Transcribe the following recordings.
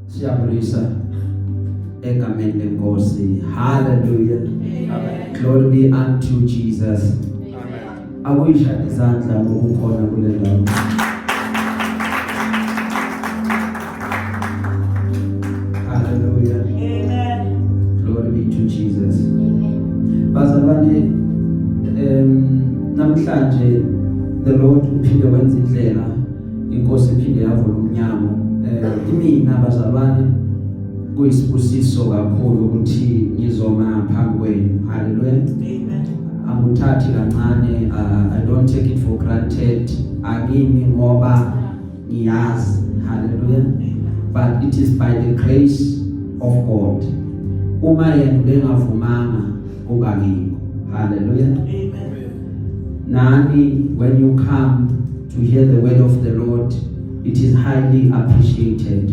Siyabulisa egameni lenkosi. Hallelujah. Amen. Glory be unto Jesus. Amen. Akuyishaya izandla ngokukhona kule ndawo. Hallelujah. Amen. Glory be to Jesus. Bazalwane, namhlanje the Lord uphinde wenza indlela, inkosi iphinde yavula umnyango. Imina bazalwane, kuyisibusiso kakhulu ukuthi ngizoma phambi kwenu. Hallelujah. Amen. Anguthathi kancane, I don't take it for granted. Akimi ngoba ngiyazi. Hallelujah. But it is by the grace of God. Uma yena bengavumanga kuba ngikho. Hallelujah. Amen. Nani, when you come to hear the word of the Lord, it is highly appreciated.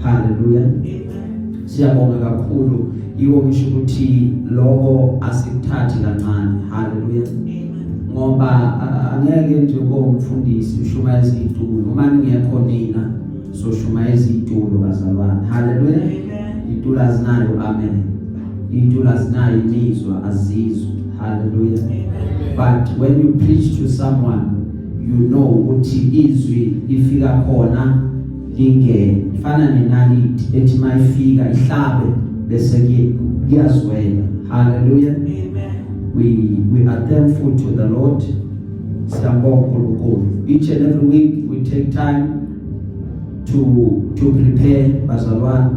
Hallelujah. Amen. Siyabonga kakhulu. Yiwo ngisho ukuthi lokho asikuthathi kancane. Hallelujah. Amen. Ngoba angeke nje ube umfundisi ushumayeza izitulo uma ningekho nina, soshumayeza izitulo bazalwane. Hallelujah. Amen. Itulo azinayo amen, itulo azinayo imizwa, azizwa. Hallelujah. Amen. But when you preach to someone, you know ukuthi izwi lifika khona lingene, fana nenaliti ethi mayifika ihlabe bese kuyazwela. Hallelujah. Amen. We are thankful to the Lord. Siyabonga uNkulunkulu. Each and every week we take time to prepare, bazalwane.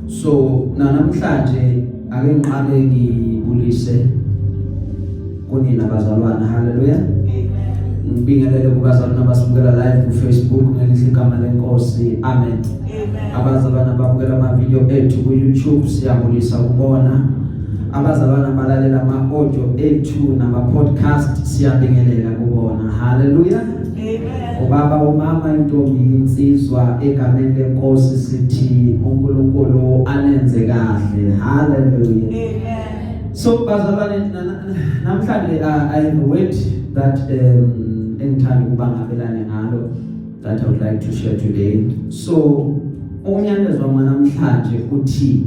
So namhlanje ake ngiqale ngibulise kunina bazalwane. Hallelujah. Amen. Ngibingelele kubazalwane abasibukela live ku Facebook ngelihle igama lenkosi. Amen. Amen. Abazalwane ababukela ama video ethu ku YouTube, siyabulisa kubona. Abazalwane abalalela ama audio ethu nama podcast, siyabingelela kubona. Hallelujah. Amen. Ubaba, umama, intombi, insizwa, egameni lenkosi sithi uNkulunkulu anenze kahle. Hallelujah. Amen. So bazalwane, namhlanje I have a word that engithanda ukuba ngabelane ngalo, that I would like to share today. So umyalezo wami namhlanje uthi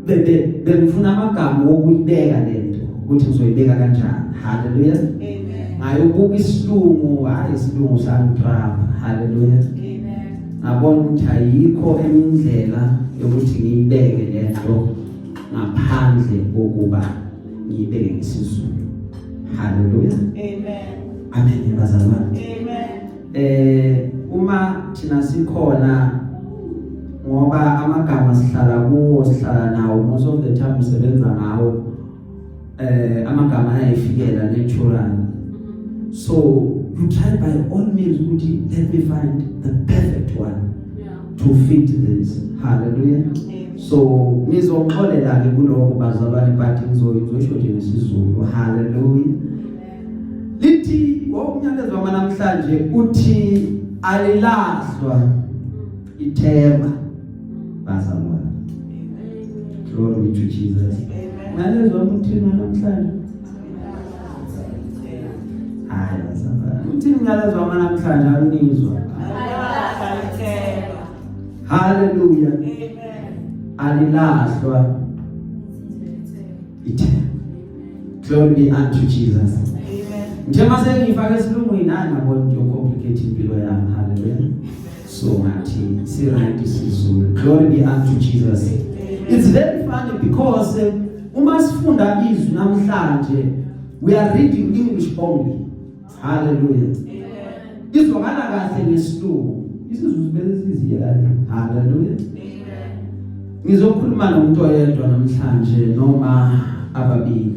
bebe bengifuna amagama wokuyibeka lento ukuthi ngizoyibeka kanjani. Hallelujah. Amen. Ngayobuka isilungu, hayi, isilungu sangitrapa. Hallelujah. Amen. Ngabona ukuthi ayikho enye indlela yokuthi ngiyibeke lento ngaphandle kokuba ngiyibeke ngesiZulu. Hallelujah. Amen. Amen bazalwane. Amen. Uma thina sikhona ngoba amagama sihlala kuwo, sihlala nawo most of the time, usebenza ngawo, amagama ayayifikela natural. So you try by all means ukuthi let me find the perfect one to fit this. Hallelujah. Amen. So ngizongixolela ke kuloko bazalwane, but ngizosho nje ngesiZulu. Hallelujah. Lithi umyalezo wami namhlanje uthi alilahlwa ithemba bazalwane. Glory be to Jesus. Amen. Umyalezo wami uthini namhlanje? Hayi bazalwane, uthini umyalezo wami namhlanje? Anginizwa. Hallelujah. Amen. Alilahlwa ithemba. Glory be unto Jesus. Amen. Nje mase ngifake esilungwini, hayi, ngabona ukuthi complicate impilo yami. Hallelujah. So ngathi si right isiZulu. Glory be unto Jesus. It's very funny because uma sifunda izwi namhlanje, we are reading English only. Hallelujah. Amen. Izwakala kahle ngesilungu, isiZulu bese siziyela le. Hallelujah. Amen. Ngizokhuluma nomuntu oyedwa namhlanje noma ababili.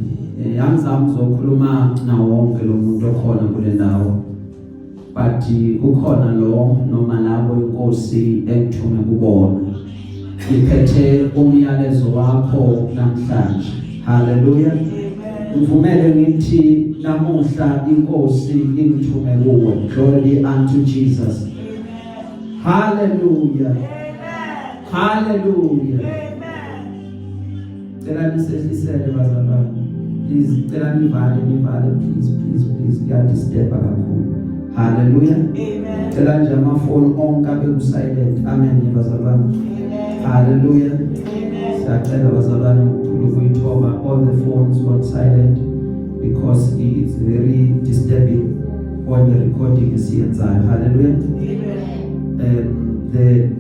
Angizami uzokhuluma nawo wonke lo muntu okhona kule ndawo. But kukhona lo noma labo inkosi engithume kubona. Ngiphethe umyalezo wakho namhlanje. Hallelujah. Amen. Ngivumele ngithi namuhla inkosi ingithume kuwe. Glory be unto Jesus. Amen. Hallelujah. Amen. Hallelujah. Amen. Cela nisehlisele bazalwane. Please, cela nivale, nivale, please, please, please, kuyadisturba kakhulu. Hallelujah. Amen. Cela nje amafoni onke abe ku silent. Amen bazalwane. Amen. Hallelujah. Amen. Siyacela bazalwane ngokukhulu ukuyithoba, all the phones on silent because it's very disturbing on the recording esiyenzayo. Hallelujah. Amen.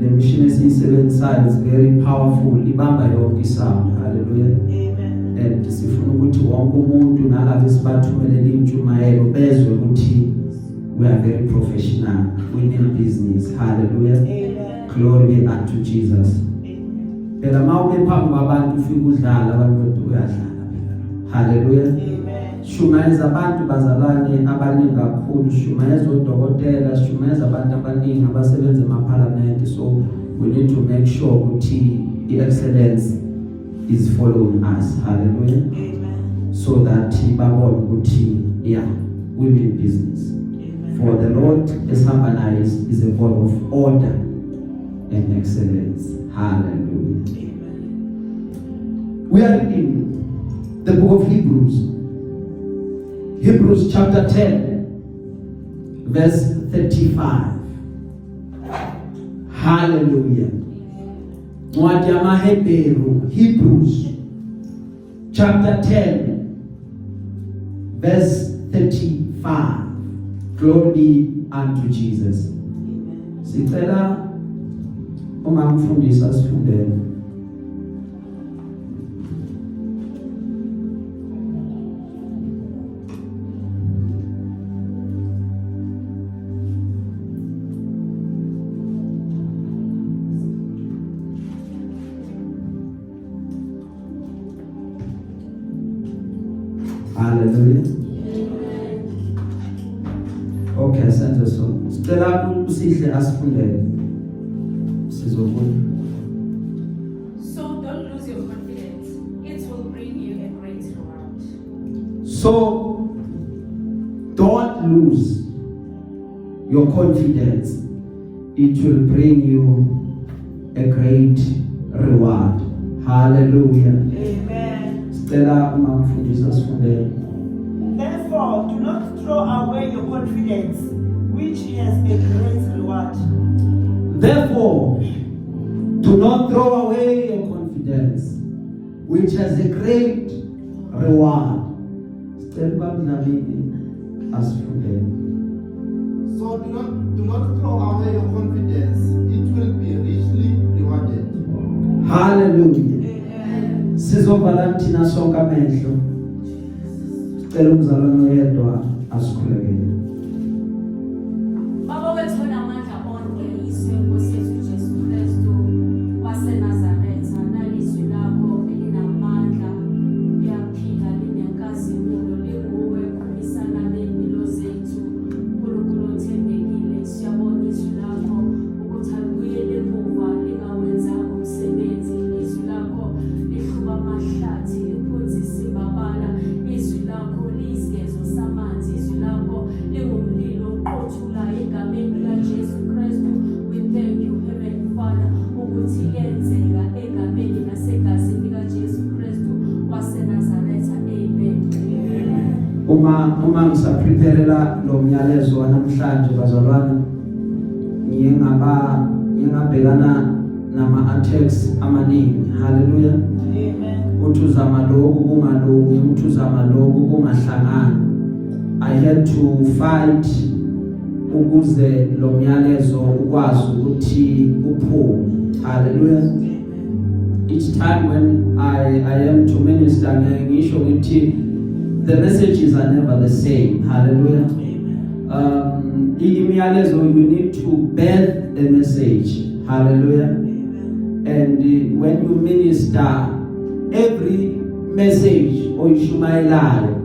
The machine esiyisebenzisayo is very powerful, ibamba yonke isound. Hallelujah. Amen. And sifuna ukuthi wonke umuntu nalabo esibathumelela intshumayelo bezwe ukuthi we are very professional, we mean business. Hallelujah. Amen. Glory be unto Jesus. Amen. Phela uma ube phambi kwabantu ufike udlala, abantu bathi uyadlala phela. Hallelujah. Amen. Shumayeza abantu bazalwane abaningi kakhulu, shumayeza odokotela, shumayeza abantu abaningi abasebenza emaphalamende, so we need to make sure ukuthi i-excellence is following us. Hallelujah. Amen. So that babone ukuthi, yeah, we mean business. Amen. For the Lord esihamba naye is a God of order and excellence. Hallelujah. Amen. We are reading the book of Hebrews. Hebrews chapter 10, verse 35. Hallelujah. Ncwadi yamaHebheru, Hebrews chapter 10, verse 35. Glory be unto Jesus. Amen. Sicela uma mfundisi asifundele. Hallelujah. Okay, senze so. Sicela usihle asifundele. Sizofunda. So don't lose your confidence. It will bring you a great reward. So don't lose your confidence. It will bring you a great reward. Hallelujah. Amen. Sicela uma mfundisi asifundele. Therefore, do not throw away your confidence, which has a great reward. Therefore, do not throw away your confidence, which has a great reward. Sicela bamdlamini asifundele. So do not throw away your confidence; it will be richly rewarded. Hallelujah. Amen. Sizovala thina sonke amehlo. Sicela umzalwane oyedwa asikhulekele. Baba wethu onamandla onke, izwi Nkosi yethu Jesu Kristu waseNazaretha, nalizwi lakho elinamandla, liyaphila, linenkazimulo, linguwe khumisana ney'mpilo zethu. Nkulunkulu othembekile, siyabona izwi lakho ukuthi alibuyele emuva lingawenzanga umsebenzi. Izwi lakho lihluba amahlathi, liphunzisa imbabala. Izwi lakho liyisigezo samanzi. Izwi lakho lingumlilo oqothulayo. Egameni likaJesu Kristu, we thank you, Heavenly Father, ukuthi liyenzeka egameni nasegazini likaJesu Kristu waseNazaretha. Amen. Uma ngisapreparela lo myalezo wanamhlanje bazalwane, ngiye ngabhekana nama attacks amaningi. Hallelujah. Amen. Uthi uzama lokhu kungalungi, uthi uzama lokhu kungahlangani. I had to fight ukuze lo myalezo ukwazi ukuthi uphume. Hallelujah. Amen. Each time when I am to minister, ngiyaye ngisho ngithi the messages are never the same. Hallelujah. Amen. Imiyalezo, you need to birth a message. Hallelujah. Amen. And when you minister, every message oyishumayelayo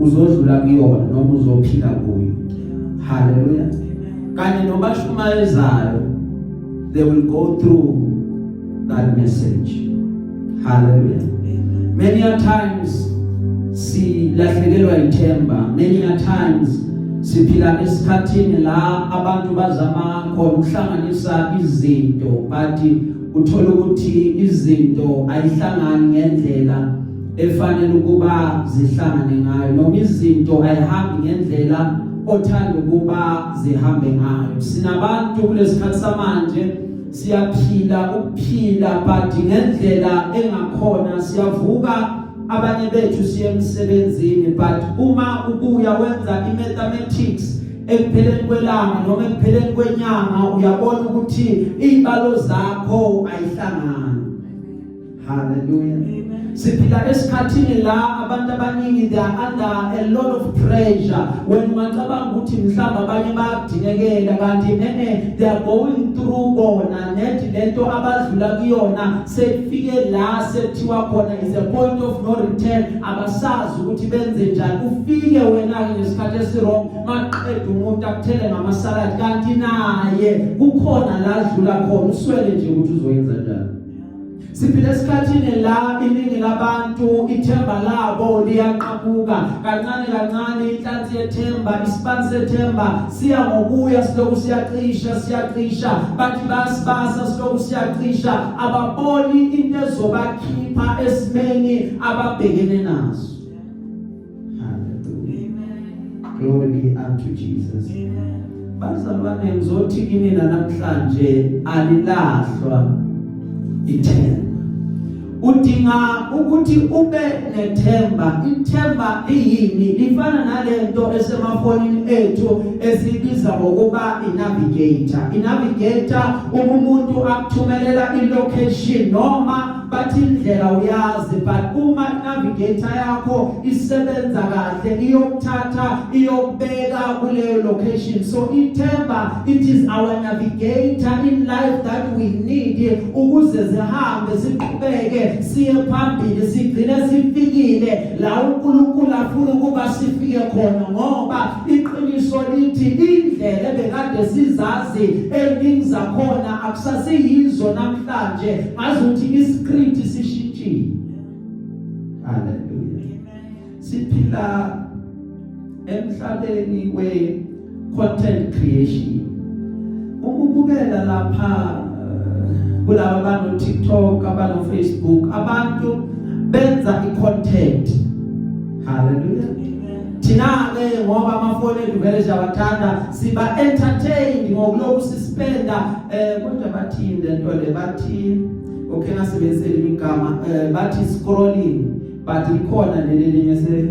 uzodlula kuyona noma uzophila kuyo. Hallelujah. Amen. Kanye nobashumayezayo, they will go through that message. Hallelujah. Amen. Many a times silahlekelwa ithemba. Many a times siphila esikhathini la abantu bazama khona ukuhlanganisa izinto, but uthola ukuthi izinto ayihlangani ngendlela efanele ukuba zihlangane ngayo, noma izinto ayihambi ngendlela. othanda ukuba zihambe ngayo. Sinabantu kulesikhathi samanje, siyaphila ukuphila, but ngendlela engakhona. Siyavuka abanye bethu, siye emsebenzini, but uma ubuya wenza imathematics ekupheleni kwelanga noma ekupheleni kwenyanga, uyabona ukuthi izibalo zakho ayihlangani. Hallelujah. Siphila esikhathini la abantu abaningi, they are under a lot of pressure. Wena ungacabanga ukuthi mhlawumbe abanye bayadinekela, kanti ene they are going through bona net lento abadlula kuyona. Sefike la sekuthiwa khona is a point of no return, abasazi ukuthi benze njani. Ufike wena ke ngesikhathi esiwrong, maqeda umuntu akuthele ngamasalad, kanti naye kukhona la adlula khona, uswele nje ukuthi uzoyenza njani. Siphila esikhathini la iningi labantu ithemba labo liyaqhamuka kancane kancane. Inhlansi yethemba, isibani sethemba siya ngokuya siloku siyacisha, siyacisha. Bathi bayasibasa, siloku siyacisha. Ababoni into ezobakhipha esimeni ababhekene naso. Hallelujah. Glory be unto Jesus. Bazalwane, ngizothi kinina namhlanje, alilahlwa ithemba. Udinga ukuthi ube nethemba. Ithemba liyini? Lifana nalento esemafonini ethu esibiza ngokuba inavigator. Inavigator, uma umuntu akuthumelela ilocation noma bathi indlela uyazi, but uma inavigator yakho isebenza kahle, iyokuthatha iyokubeka kuleyo location. So ithemba, it is our navigator in life that we need ukuze zihambe, siqhubeke siye phambili, sigcine sifikile la uNkulunkulu afuna ukuba sifike khona, ngoba iqiniso lithi indlela ebekade sizazi eningi zakhona akusasiyizo namhlanje. Ngazi ukuthi iscript sishintshile. Hallelujah. Siphila emhlabeni we content creation. Ukubukela lapha kulaba bano TikTok, abano Facebook, abantu benza icontent. Hallelujah. Thina ke, ngoba amafoni ethu vele siyawathanda, siba entertained ngokuloku sispenda. Kodwa bathini lento le? Bathi, okay, ngasebenzisela igama, bathi scrolling, but ikhona leli linye se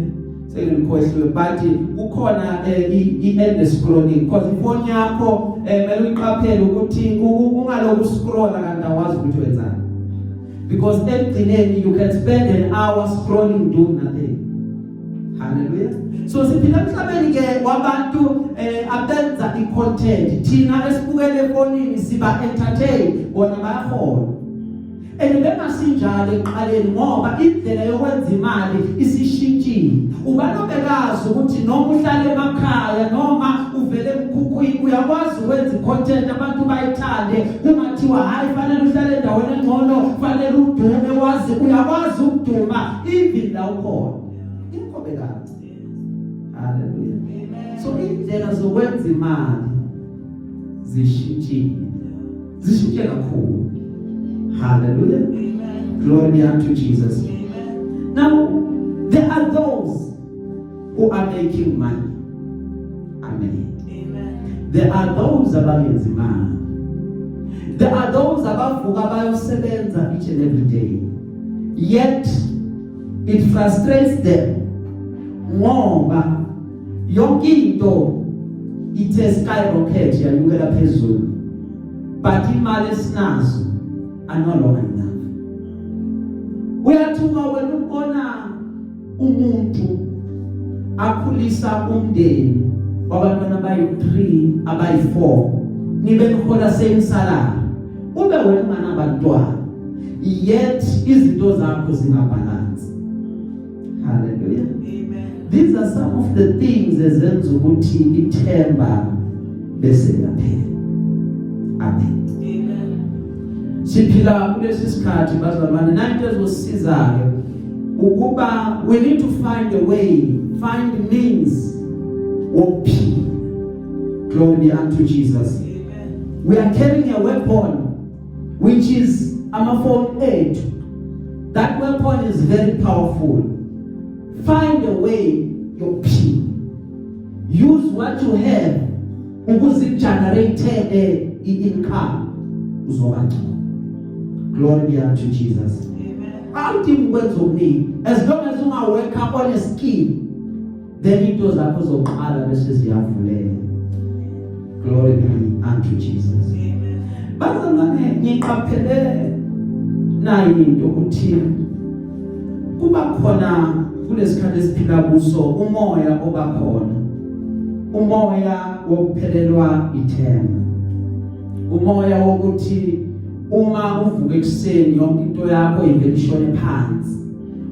sengilikhohliwe, but kukhona i-endless scrolling, because ifoni yakho kumele uyiqaphele ukuthi ungaloku scrolla kanti awazi ukuthi wenzani, because ekugcineni you can spend an hour scrolling, do nothing. Hallelujah. So siphila emhlabeni ke wabantu abenza icontent. Thina esibukele efonini siba entertain, bona bayahola. And bengasinjalo ekuqaleni, ngoba indlela yokwenza imali isishintshile. Ubani obekazi ukuthi noma uhlale emakhaya noma uvele emkhukhwini uyakwazi ukwenza icontent abantu bayithande, kungathiwa hayi, fanele uhlale endaweni engcono, fanele udume? Wazi uyakwazi ukuduma even la ukhona, inkobekazi. Hallelujah. So indlela zokwenza imali zishintshile, zishintshe kakhulu. Hallelujah. Glory be unto Jesus. Now there are those who are making money. Amen. There are those abangenzi imali. There are those abavuka bayosebenza each and every day, yet it frustrates them ngoba yonke into ithe skyrocket, yanyukela phezulu, but imali esinazo are no longer enough. Uyathuka wena ukubona umuntu akhulisa umndeni wabantwana abayi-3, abayi-4, nibe nihola same salary, ube wena unganabantwana, yet izinto zakho zingabalance. Hallelujah. Amen. These are some of the things ezenza ukuthi ithemba bese liyaphela. Amen. Amen. Siphila kulesi sikhathi, bazalwane, nanto ezosiza ke ukuba we need to find a way, find means wokuphila. Glory be unto Jesus. Amen. We are carrying a weapon, which is amafoni ethu. That weapon is very powerful. Find a way yokuphila. Use what you have ukuze igenerate i-income, uzoba ngcono. Glory be unto Jesus. Amen. Awudingi ukwenza okuningi. As long as unga-work on a skill, then into zakho zoqala bese ziyavuleka. Glory be unto Jesus. Amen. Bazalwane, ngiqaphele nayi into ukuthi kuba khona kulesikhathi esiphila kuso umoya obakhona, umoya wokuphelelwa ithemba, umoya wokuthi uma uvuka ekuseni yonke into yakho ivele ishone phansi.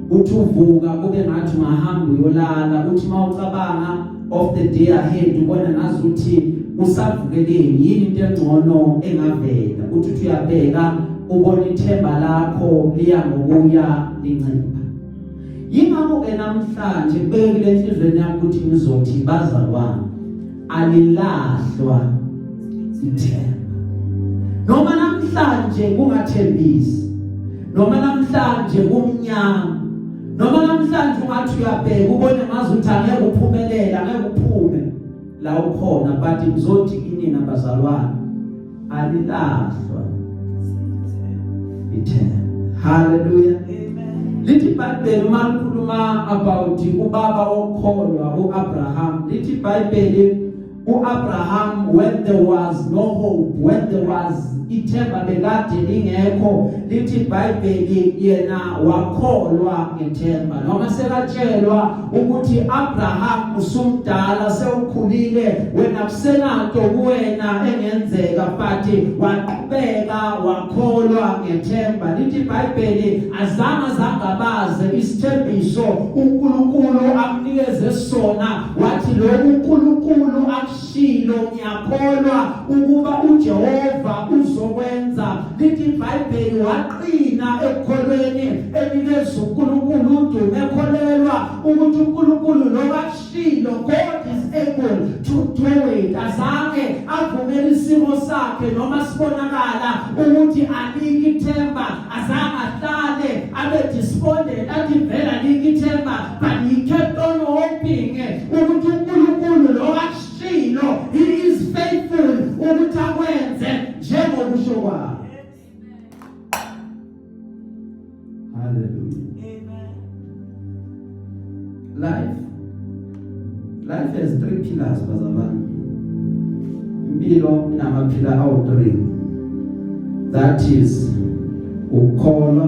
Uthi uvuka kube ngathi ungahamba uyolala. Uthi mawucabanga of the day ahead, ubona ngazuthi usavukeleni, yini into engcono engavela. Uthi uyabheka, ubona ithemba lakho liya ngokuya lincipha. Yingakho ke namhlanje kubekile enhlizweni yami ukuthi ngizothi, bazalwane, alilahlwa ithemba. Noma namhlanje kungathembisi, noma namhlanje kumnyama, noma namhlanje ungathi uyabheka ubone ngazuthi angeke uphumelele, angeke uphume la ukhona, but ngizothi kinina bazalwane, alilahlwa ithemba. Hallelujah. Amen. Lithi iBhayibheli uma likhuluma about ubaba wokukholwa uAbraham, lithi iBhayibheli uAbraham, when there was no hope, when there was ithemba bekade lingekho, lithi iBhayibheli yena wakholwa ngethemba. Noma sekatshelwa ukuthi, "Abraham, usumdala, sewukhulile wena, kusenanto kuwena engenzeka," but waqhubeka wakholwa ngethemba. Lithi iBhayibheli azange zangabaze isithembiso uNkulunkulu amnikeze sona. Wathi, "Lo uNkulunkulu akushilo, ngiyakholwa ukuba uJehova uzokwenza." Lithi iBhayibheli waqina ekukholweni, enikeza uNkulunkulu udumo, ekholelwa ukuthi uNkulunkulu lo akushilo, God is able to do it. Azange avumele isimo sakhe noma sibonakala ukuthi alikho ithemba. Azange ahlale abe despondent, athi vele alikho ithemba, but he kept on hoping ukuthi uNkulunkulu lo akushilo, he is faithful ukuthi akwenze njengokusho kwakhe. Hallelujah. Amen. Life has three pillars, bazalwane. Impilo inama-pillar awu-3, that is ukukholwa,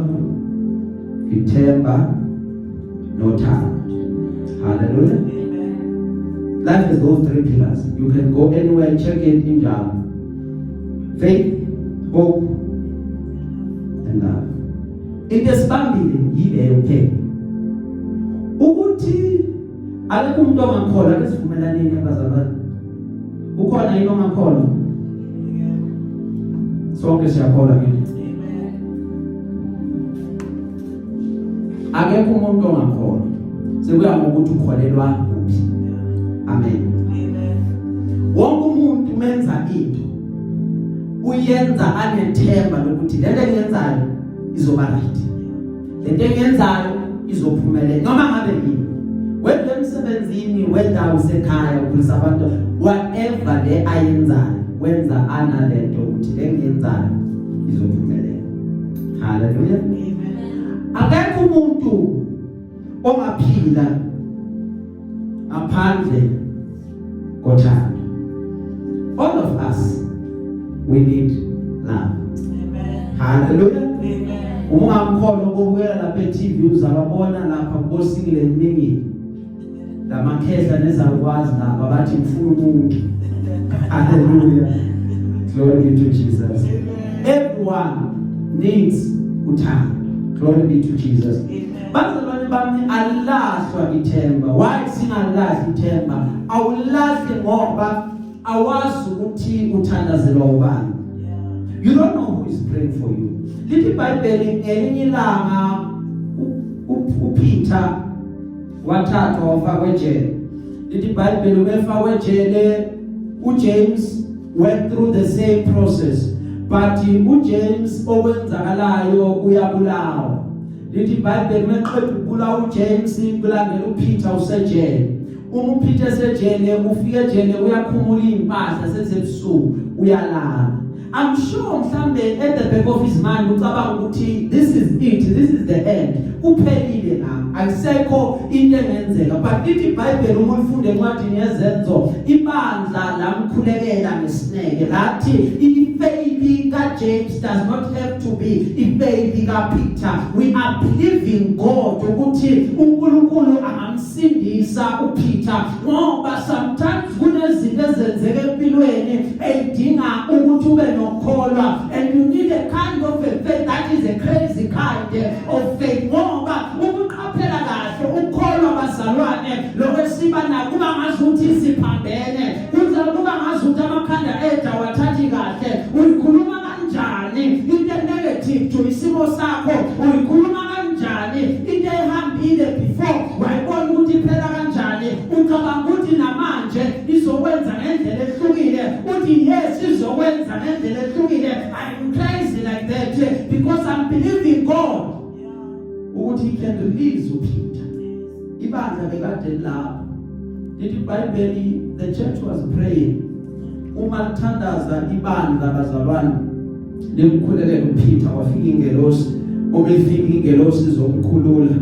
ithemba nothando. Hallelujah. Amen. Life has those three pillars. You can go anywhere and check it, injalo. Faith, hope and love. Into esibambile yileyo kuphela, ukuthi akekho umuntu ongakholwa. Ake sivumelaneni, abazalwane, ukhona yini ongakholwa? Sonke siyakholwa ngithi. Amen. Akekho umuntu ongakholwa, sekuya ngokuthi ukholelwa kuphi. Amen. Amen. Wonke umuntu menza into, uyenza anethemba lokuthi lento engiyenzayo izoba right, lento engiyenzayo izophumelela, noma ngabe yini, whether emsebenzini, whether usekhaya ukhulisa abantu, whatever le ayenzayo, wenza analento ukuthi le ngiyenzayo izophumelela. Hallelujah. Amen. Akekho umuntu ongaphila ngaphandle kothando. All of us, we need love. Amen. Hallelujah. Amen. Uma ungamkholwa, ukubukela lapha e-TV, uzababona lapha kubosingile emingini lamakhehla nezalukwazi lapha bathi, "Ngifuna umuntu." Hallelujah. Glory be to Jesus. Amen. Everyone needs uthando. Glory be to Jesus. Amen. Bazalwane bami, alilahlwa ithemba. Why singalahli ithemba? Awulahli ngoba awazi ukuthi uthandazelwa ubani. You don't know who is praying for you. Lithi iBhayibheli ngelinye ilanga uPeter wathathwa wafakwa ejele. Lithi iBhayibheli umefakwe ejele, uJames went through the same process, but uJames okwenzakalayo uyabulawa. Lithi iBhayibheli meqeda ukubulawa uJames, kulandela uPeter usejele. Uma uPeter sejele, ufika ejele, uyakhumula impahla, sesebusuku, uyalala. I'm sure mhlambe at the back of his mind ucabanga ukuthi this is it, this is the end, kuphelile la, akusekho into engenzeka. But ithi iBhayibheli, uma ulifunda encwadini yeZenzo, ibandla lamkhulekela ngesineke, lathi ifate kaJames does not have to be ifate kaPeter. We are believing God ukuthi uNkulunkulu angamsindisa uPeter, ngoba sometimes kunezinto ezenzeka empilweni eyidinga ukuthi ube nokukholwa, and you need a kind of a faith that is a crazy kind of faith, ngoba ukuqaphela kahle ukukholwa, bazalwane, lokwesiba nakuba ngazuthi siphambene, kuza kuba ngazuthi amakhanda ethu awathathi kahle. Uyikhuluma kanjani into negative to isimo sakho? Uyikhuluma kanjani into ehambile before, wayibona ukuthi iphela kanjani? Ucabanga ukuthi namanje izokwenza ngendlela ehlukile? Uthi yes, izokwenza ngendlela ehlukile. I'm crazy like that because I'm believing God ukuthi he can release uPeter. Ibandla bekade lapho, lithi iBhayibheli, the church was praying. Uma lithandaza ibandla, bazalwane, limkhulekela uPeter, wafika ingelosi. Uma ifika ingelosi izomkhulula,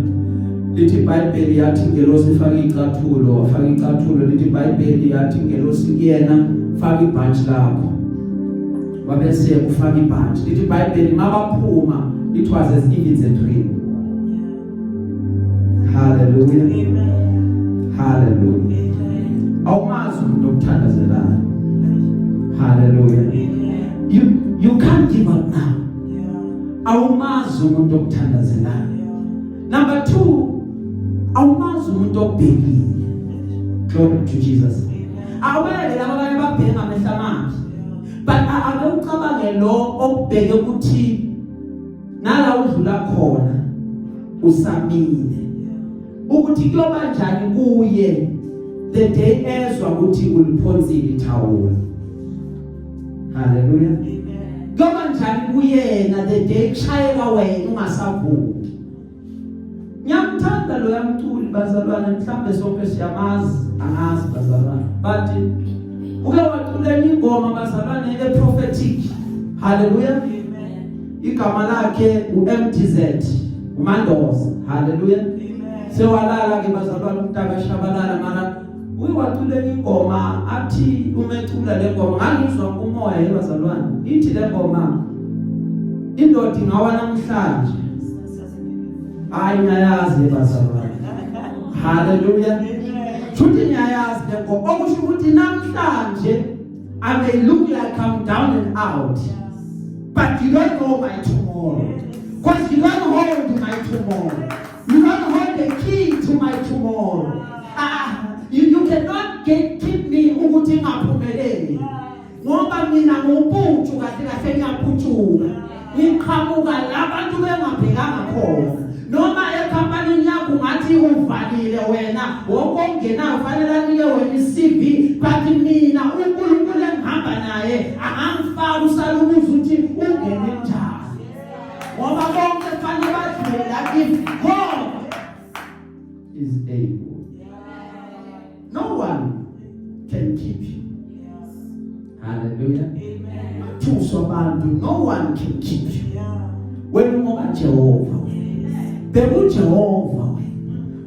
lithi iBhayibheli yathi ingelosi, ifaka icathulo. Wafaka icathulo. Lithi iBhayibheli yathi ingelosi kuyena, faka ibhantshi lakho. Wabese ufaka ibhantshi. Lithi iBhayibheli mabaphuma, it was as if it's a dream. Hallelujah. Amen. Hallelujah. Amen. Awumazi umuntu okuthandazelayo. Hallelujah. Amen. You can't give up now. Awumazi umuntu okuthandazelayo. Number 2, awumazi umuntu okubhekile. Glory to Jesus. Amen. Awele laba abanye babheka ngamehlo amabi, but ake ucabange lo okubheke ukuthi nala udlula khona usamile, ukuthi kuyoba njani kuye the day ezwa ukuthi uliphonsile ithawula. Hallelujah. Amen. Kuyoba njani kuyena the day kushayeka wena ungasavuki? Ngiyamthanda lo yamculi, bazalwane, mhlambe sonke siyamazi, angazi, bazalwane, but uke wacula enye ingoma, bazalwane, e-prophetic. Hallelujah. Amen. Igama lakhe uMDZ, uMandoza. Hallelujah. Amen. Sewalala ke, bazalwane, umntaka Shabalala, mara uye wacula ingoma, athi uma ecula le ngoma, ngangizwa kumoya, yebazalwane, ithi le ngoma, indoda ingawa namhlanje. Hayi, ngiyayazi, bazalwane. Hallelujah. Amen. Futhi ngiyayazi le ngoma, okusho ukuthi namhlanje I may look like I'm down and out, but you don't know my tomorrow, because you don't hold my tomorrow. You don't hold the key to my tomorrow. Ah, you cannot get keep me ukuthi ngaphumeleli, ngoba mina nguputshu kahle kahle, ngiyaputshuka, ngiqhamuka la abantu bengabhekanga khona. Noma ekhampanini yakho ngathi uvalile wena, wonke ongenayo fanele anike wena iCV, but mina uNkulunkulu engihamba naye angangifaka, usala ubuza ukuthi ungene njani, ngoba bonke fanele badlule la. If God is able, no one can keep you. Hallelujah. Amen. Thuso abantu, no one can keep you. Wena ngoba Jehova, bheka uJehova, wena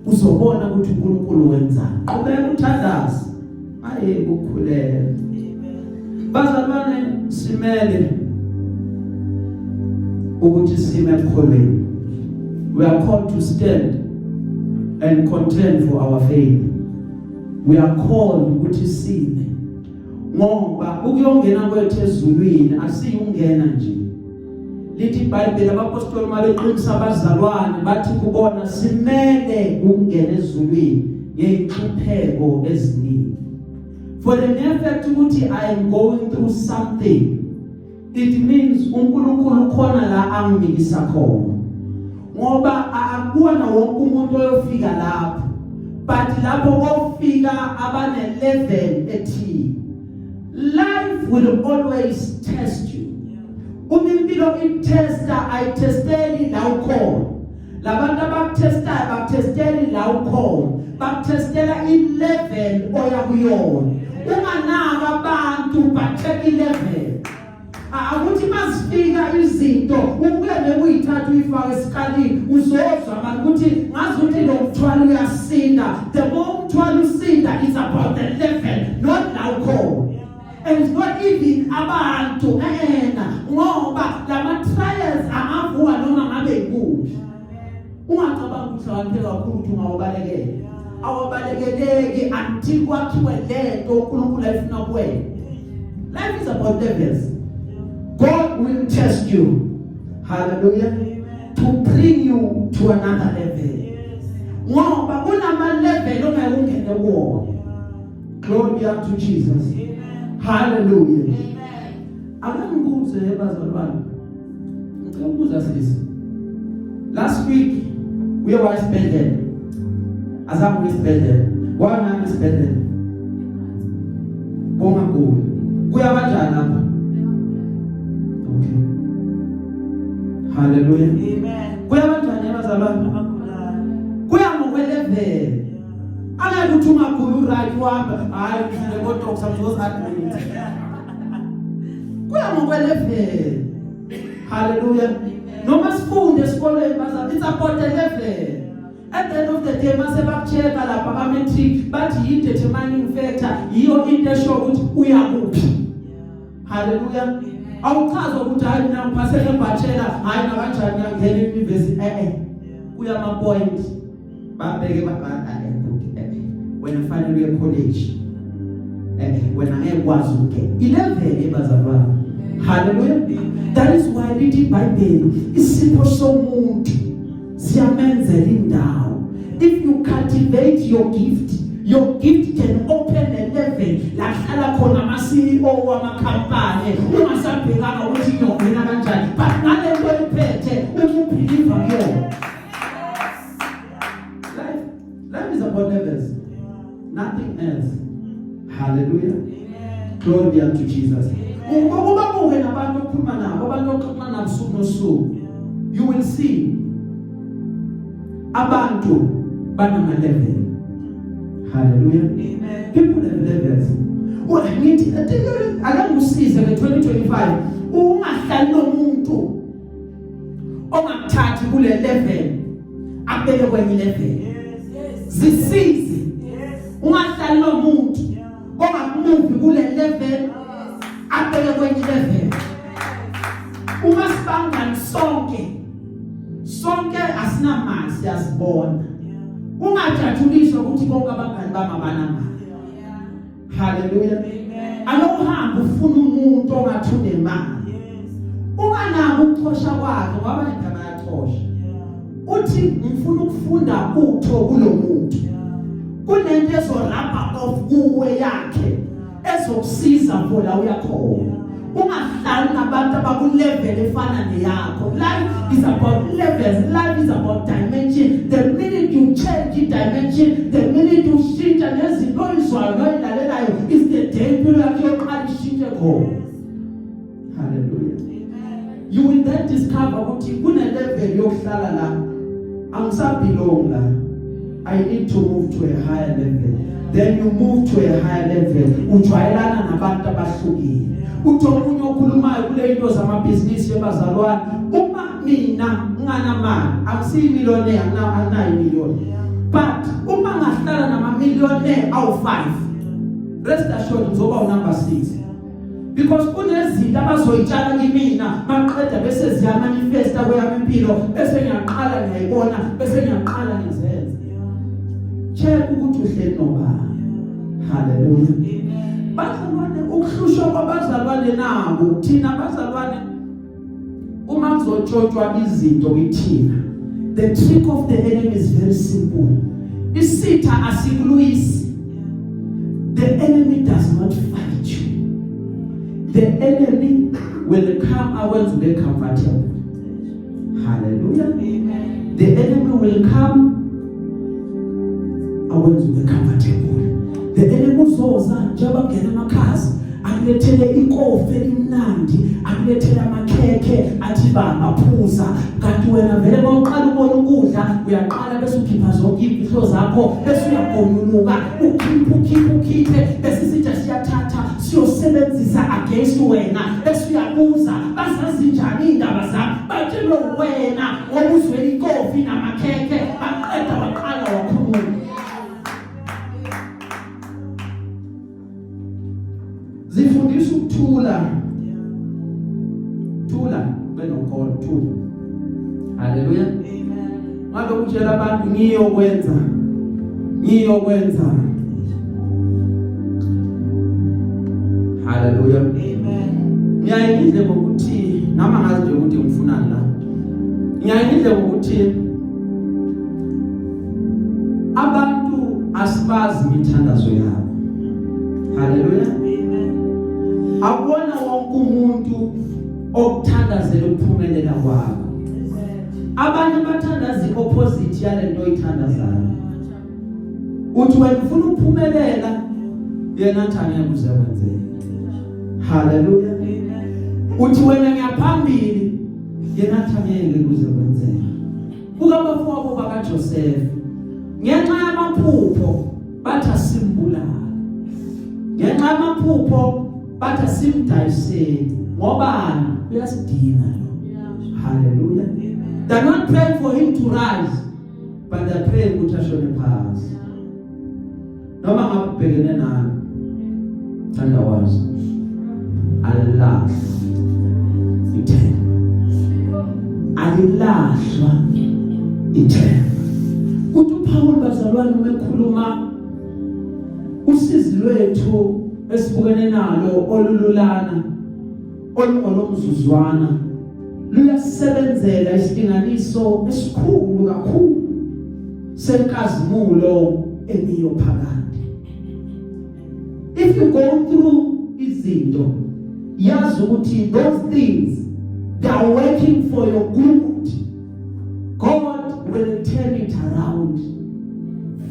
uzobona ukuthi uNkulunkulu wenzani. Qhubeka uthandaze, aye ukukhuleka. Amen. Bazalwane, simele ukuthi sime ekukholweni. We are called to stand and contend for our faith. We are called ukuthi sime, ngoba ukuyongena kwethu ezulwini asiyungena nje. Lithi iBhayibheli, abapostoli mabeqinisa abazalwane, bathi kubona, simele ukungena ezulwini ngeyinhlupheko eziningi. For the mere fact ukuthi I am going through something, it means uNkulunkulu khona la angimikisa khona, ngoba akuwona wonke umuntu oyofika lapho, but lapho kofika abane level ethile. Life will always test you. Uma impilo itesta, ayitesteli la ukhona. Labantu abakutestayo bakutesteli la ukhona, bakutestela i-level oya kuyona. Unganaka abantu, but check i-level. Akuthi mazifika izinto ubuke nekuyithatha uyifake esikalini, uzozwa manje ukuthi ngazi ukuthi lo mthwalo uyasinda. The more umthwalo usinda, it's about the level, not la ukhona, and it's not even abantu ehena, ngoba lama trials angavuka noma ngabe ikuphi. Ungacabanga ukuthi uhlakaniphe kakhulu ukuthi ungawabalekela. Awabalekeleki until kwakhiwe lento uNkulunkulu ayifuna kuwena. Life is about levels. God will test you, hallelujah, to bring you to another level, ngoba kunama level ongeke ungene kuwona. Glory be unto Jesus. Hallelujah. Ake ngibuze, bazalwane, ngicela ukubuza sisi, last week uye waya esibhedlela? Azange uye esibhedlela? Wangani esibhedlela? Bongaguli kuya kanjani lapha? Okay, hallelujah. Amen. Kuya kanjani, bazalwane? Abagulayo. Kuya ngokwelevel. Angeke uthi ungaguli uright uhamba, hayi, udlule kodoctor, uzozi-admit. Kuya ngokwelevel. Hallelujah. Noma sifunde esikolweni, bazalwane, it's about the level. At the end of the day, mase bakuchecka lapha ka-matric, bathi yi-determining factor, yiyo into esho ukuthi uyakuphi. Haleluya. Awuchaza ukuthi hayi, mina ngiphase ngebachelor, hayi, nakanjani ngiyangena e-university. Eh, kuya ama-point, babheke babhala, eh wena fanele uye college, wena ngeke ukwazi ukungena i-level yebazalwane. Haleluya. That is why lithi iBhayibheli, isipho somuntu siyamenzela indawo. If you cultivate your gift, your gift can open a level la hlala khona ama CEO wamakhampani, ungasabhekanga ukuthi ngiyongena kanjani, but ngale nto iphethe ukubelieve kuyona. Life is about levels, nothing else. Hallelujah. Glory be unto Jesus. Ukuba buke nabantu okhuluma nabo, abantu oxoxa nabo usuku nosuku, you will see abantu banama level. Hallelujah. Amen. People have levels. Well, ngithi ake ngikusize nge2025, ungahlali nomuntu ongakuthathi kule level akubeke kwenye level. Zisize. Ungahlali nomuntu ongakumove kule level akubeke kwenye level. Uma sibangani sonke, sonke asinamali, siyazibona. Ungajatshuliswa ukuthi bonke abangani bami abanamali. Haleluya. Alokuhamba ufuna umuntu ongathi unemali, unganaki ukuchosha kwakhe, ngoba abanye phela bayachosha. Uthi ngifuna ukufunda utho kulo muntu, kunento ezorubba off kuwe yakhe ezokusiza for la uyakhona. Ungahlali nabantu abaku-level efana neyakho. Life is about levels. Life is about dimension. The minute you change i-dimension, the minute ushintsha nezinto oyizwayo noyilalelayo, is the day impilo yakho yoqala ishintshe khona. Hallelujah. You will then discover ukuthi kune-level yokuhlala la, angisabelong la, I need to move to a higher level. Then you move to a higher level, ujwayelana nabantu abahlukile. Uthi omunye okhulumayo kule into zamabhizinisi, yebazalwane, uma mina nginganamali, angisiyi-millionaire, anginayo imillion, but uma ngahlala nama-millionaire awu-5, rest assured ngizoba unumber 6, because kunezinto abazoyitshala kimina, maqeda bese ziyamanifesta kweyami impilo, bese ngiyaqala ngiyayibona, bese ngiyaqala ngizenza. Check ukuthi uhleli nobani. Haleluya. Bazalwane, ukuhlushwa kwabazalwane nabo, thina bazalwane, uma kuzotshontshwa izinto kithina, the trick of the enemy is very simple. Isitha asikulwisi. The enemy does not fight you. The enemy will come akwenze ube comfortable. Hallelujah. Amen. The enemy will come akwenze ube comfortable. The enemy uzoza njengoba kungena amakhaza, akulethele ikofi elimnandi, akulethele amakhekhe, athi bamba, phuza, kanti wena vele mawuqala ubona ukudla. Uyeza, uyaqala, bese ukhipha zonke imfihlo zakho, bese uyagonyuluka, ukhiphe, ukhiphe, ukhiphe, bese isitha siyathatha siyosebenzisa against wena, bese uyabuza bazazi njani indaba zami? Batshelwe wena ngoba uzwela ikofi namakhekhe, baqeda waqala wakhuluma. Zifundisa ukuthula, thula benokholo, thula. Haleluya, Amen. Ngalokhu utshela abantu ngiyokwenza, ngiyokwenza. Haleluya. Amen. Ngiyaye ngidle ngokuthi noma ngazi nje ukuthi ngifunani la. Ngiyaye ngidle ngokuthi abantu asibazi imithandazo yabo. Haleluya. Amen. Akubona wonke umuntu okuthandazela ukuphumelela kwakho. Amen. Abanye bathandaza iopposite yalento oyithandazayo. Uthi wena ufuna ukuphumelela, yena athi angeke uze kwenzeke. Haleluya. Amen. Uthi wena ngiyaphambili, yena athi angeke kuze kwenzeke. Kukabafowabo bakaJoseph, ngenxa yamaphupho bathi asimbulale, ngenxa yamaphupho bathi asimdayiseni, ngobani uyasidina lo. Haleluya. They're not praying for him to rise, but they're praying ukuthi ashone phansi. Noma ngabe ubhekene nani, thanda wazi alilahlwa ithemba, alilahlwa ithemba. Kuthi uPaul, bazalwane, uma ekhuluma usizi lwethu esibukene nalo olululana olungolomzuzwana luyasebenzela isilinganiso esikhulu kakhulu senkazimulo emiyo phakade. If you go through izinto, yazi ukuthi those things, they are working for your good. God will turn it around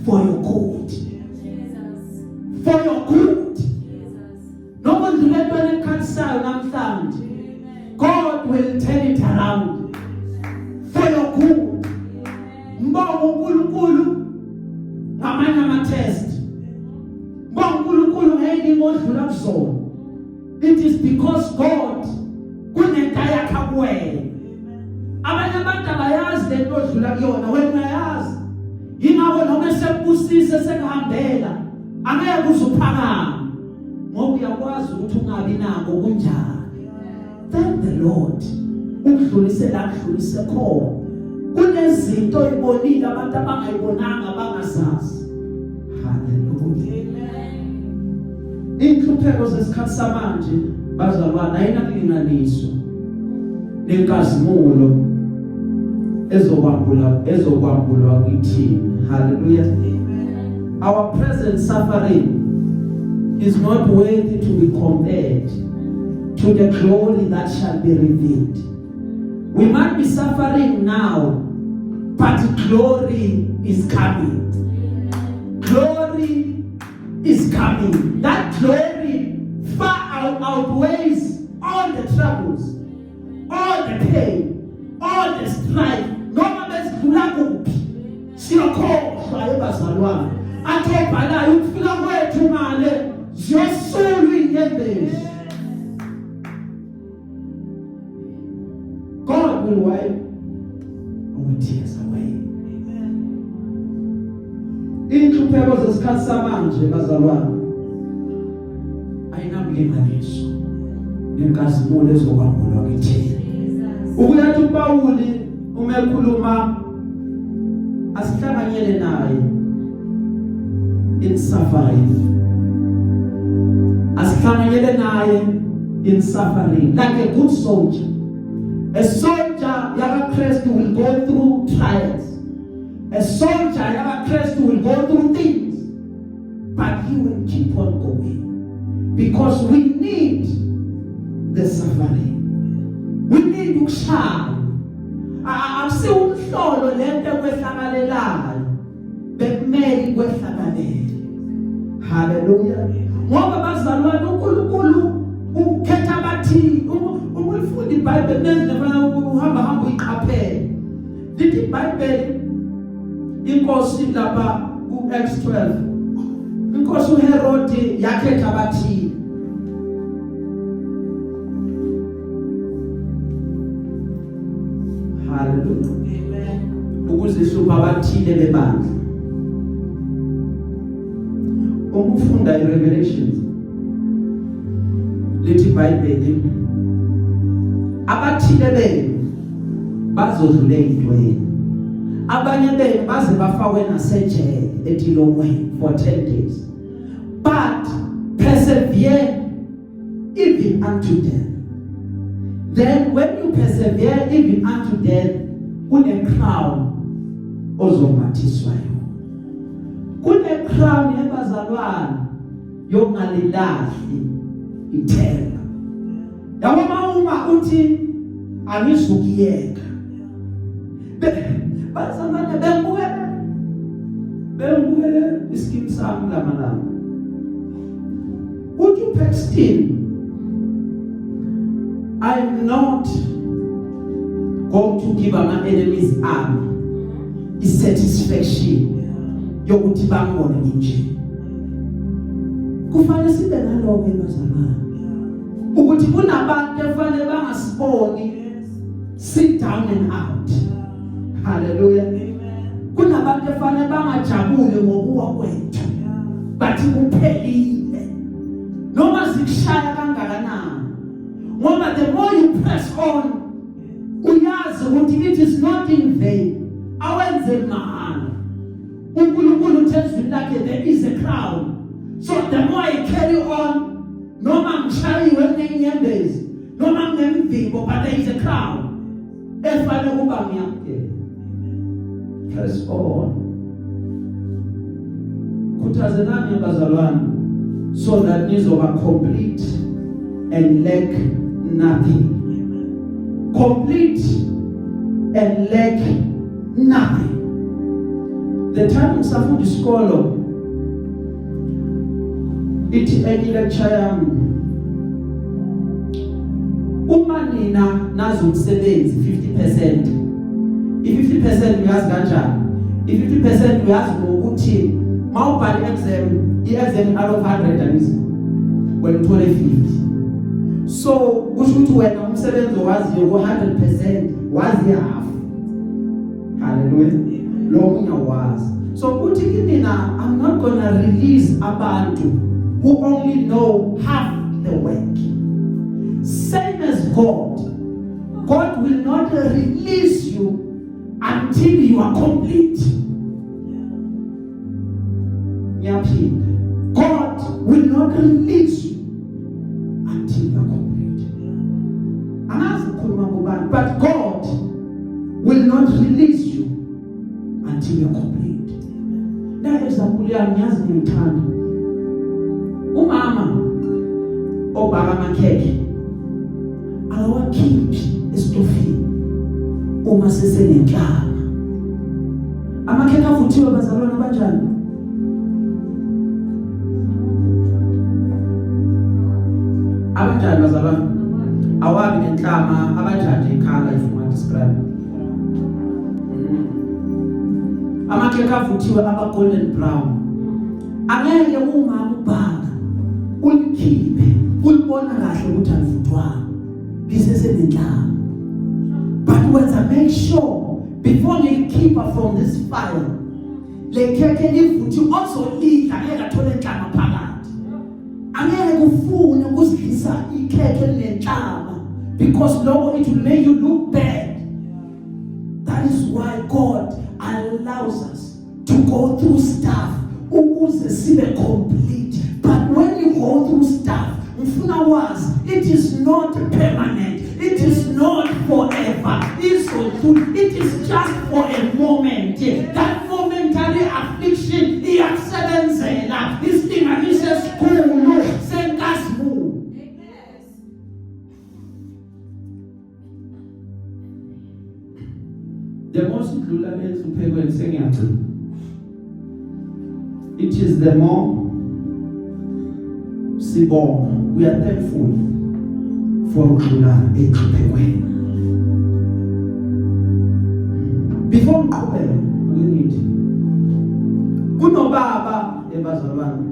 for your good. Jesus. For your good. Jesus. Noma udlule entweni ekhalisayo namhlanje, God will turn it around for your good. Mbonga uNkulunkulu ngamanye ama test, mbonga uNkulunkulu ngeyinto odlula kuzona. It is because God kunento ayakha kuwena. Abanye abantu abayazi lento odlula kuyona, wena uyayazi. Yingakho noma esekubusise, sekuhambela, angeke uze uphakame, ngoba uyakwazi ukuthi ungabi nako kunjani. Thank the Lord ukudlulise la kudlulise khona. Kunezinto oyibonile abantu abangayibonanga, bangazazi. Haleluya. Inhlupheko zesikhathi samanje, bazalwane, ayinakulinganiswa nenkazimulo ezokwambulwa kithina. Haleluya. Our present suffering is not worthy to be compared to the glory that shall be revealed. We might be suffering now, but glory is coming. Glory is coming. That glory far outweighs all the troubles, all the pain, all the strife. Noma besidlula kuphi, siyakhohlwa ebazalwane. Athi obhalayo ukufika kwethu ngale ziyosulwa inyembezi. God will wipe our tears away. Inhlupheko zesikhathi samanje, bazalwane, ayinamlinganiso nenkazimulo ezokwambulwa kithina. Ukuyathi uPawuli uma ekhuluma asihlanganyele naye in suffering, asihlanganyele naye in suffering like a good soldier. A soldier yakaKristu will go through trials. A soldier yakaKristu will go through things, but he will keep on going because we need the suffering. We need ukushaya. Akusiwumhlolo lento ekwehlakalelayo, bekumele ikwehlakalele. Haleluya. Ngoba bazalwane, uNkulunkulu ukhetha abathile. Uma ulifunda iBhayibheli, nezinto fanele uhamba hamba uyiqaphele. Lithi iBhayibheli Inkosi lapha ku-Acts 12, inkosi uHerod yakhetha abathile. Hallelujah. Amen. Ukuze ihlupha abathile bebandla. Uma ufunda iRevelations, lithi iBhayibheli abathile benu bazodlula ezintweni, abanye benu baze bafakwe nasejele etilongweni for 10 days, but persevere even unto death. Then when you persevere even unto death, kune crown ozombathiswa yona, kune crown yebazalwane yokungalilahli ithemba. Yabo, uma uthi angizukuyeka, bazalwane, bengibukele iskim sami lamalanga, uthi uPaxton, "I'm not going to give my enemies ami i-satisfaction yokuthi bangibone nginje." Kufanele sibe naloko, ebazalwane, ukuthi kunabantu efanele bangasiboni sit down and out. Hallelujah. Kunabantu efanele bangajabuli ngokuwa kwethu, bathi kuphelile, noma zikushaya kangakanani, ngoba the more you press on, uyazi ukuthi it is not in vain, awenze mahala. uNkulunkulu uthe ezwini lakhe there is a crown. So the more I carry on, noma ngishayiwe nenyembezi, noma nginemvimbo, but there is a crown efanele kuba ngiyamkela. Press on. Khuthazelani, abazalwane, so that nizoba complete and lack nothing. Complete and lack nothing. The time ngisafunda isikolo, ithi enye lecture yami, uma nina nazi umsebenzi 50%, i50% uyazi kanjani? I50% uyazi ngokuthi mawubhala i-exam, i-exam out of 100, angithi wena uthole 50, so kusho ukuthi wena umsebenzi owaziyo ku100% wazi half. Hallelujah. Lo munye wazi. So uthi kimina, I'm not gonna release abantu who only know half the work. Same as God, God will not release you until you are complete. Ngiyaphinda, God will not release you until you are complete. Angazi ukukhuluma kubani, but God will not release you until you are complete. Na example yami, ngiyazi ngiyithanda, umama obhaka amakhekhe akawakhiphi esitofini uma sesenenhlama. Amakhekhe avuthiwe, bazalwane, abanjani? Abanjani, bazalwane? Awabi nenhlama. Abanjani nje ikhala, if you want to describe? Amakhekhe avuthiwe aba golden brown. Angeke umama ubhaka ulikhiphe ulibona kahle ukuthi alivuthwanga, lisesenenhlama, but wenza make sure before ngilikhipha from this fire, le khekhe livuthi, ozolidla ngeke athole inhlama phakathi, angeke kufune ukuzidlisa ikhekhe elinenhlama, because lokho it will make you look bad. That is why God allows us to go through stuff ukuze sibe complete. But when you go through stuff, ngifuna wazi it is not permanent, it is not forever, izodlula. It is just for a moment. That momentary affliction iyakusebenzela isilinganiso esikhulu senkazimulo. Yes. The more sidlula enhluphekweni, sengiyagcina, it is the more sibonga. We are thankful for ukudlula enhluphekweni. Before ngiqhubeke, ake ngithi Kunobaba ebazalwane,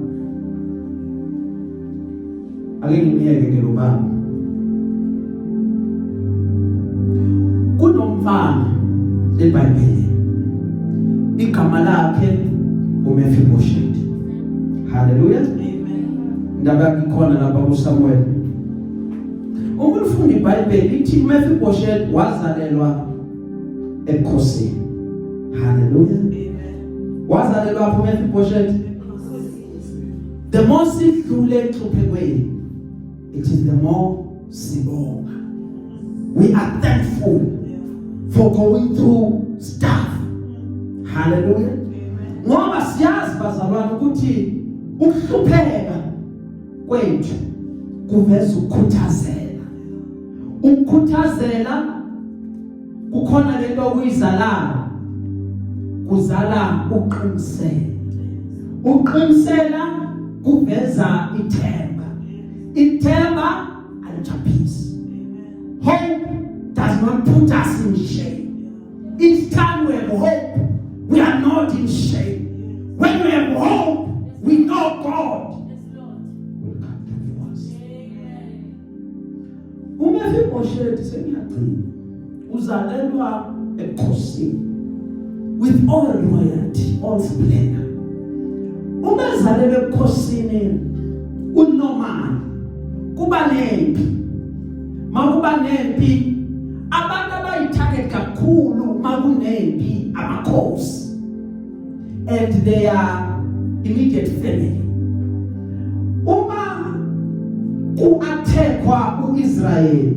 ake ngimyeke ke lo baba. Kunomfana eBhayibhelini, igama lakhe uMephibosheth. Haleluya. Amen. Indaba yakhe ikhona lapha kuSamuel. Uma ufunda iBhayibheli ithi uMephibosheth wazalelwa ebukhosini. Haleluya. Amen. Wazalelwa phi uMephibosheth? The more sidlule enhluphekweni, it is the more sibonga. We are thankful for going through stuff. Hallelujah. Ngoba siyazi bazalwane ukuthi ukuhlupheka kwethu kuveza ukukhuthazela. Ukukhuthazela kukhona lento okuyizalayo, kuzala uqinisela. Uqinisela kuveza ithemba. Ithemba alijaphisi. Hope does not put us in shame. Each time we have hope, we are not in shame. When we have hope, we know God Yes, Lord. will come through for us. Amen. UMephibosheth, sengiyagcina, uzalelwa ebukhosini with all royalty, all splendor. Uma ezalelwe ebukhosini, unormal kuba nempi. Makuba nempi, abantu abayitarget kakhulu makunempi amakhosi and their immediate family. Uma kuattackwa uIsrael,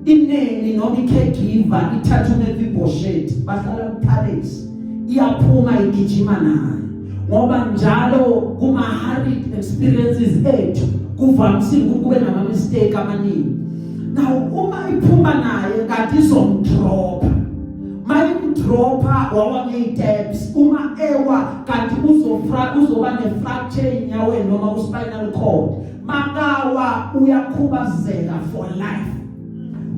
ineni noma icaregiver ithatha uMephibosheth, bahlala kupalace, iyaphuma igijima naye, ngoba njalo kuma hard experiences ethu kuvamisile ukuthi kube nama mistake amaningi. Now uma iphuma naye kanti izomdropa, mayimdropa wawa ngey'steps, uma ewa kanti uzofra uzoba ne-fracture enyaweni noma u-spinal cord. Makawa uyakhubazeka for life.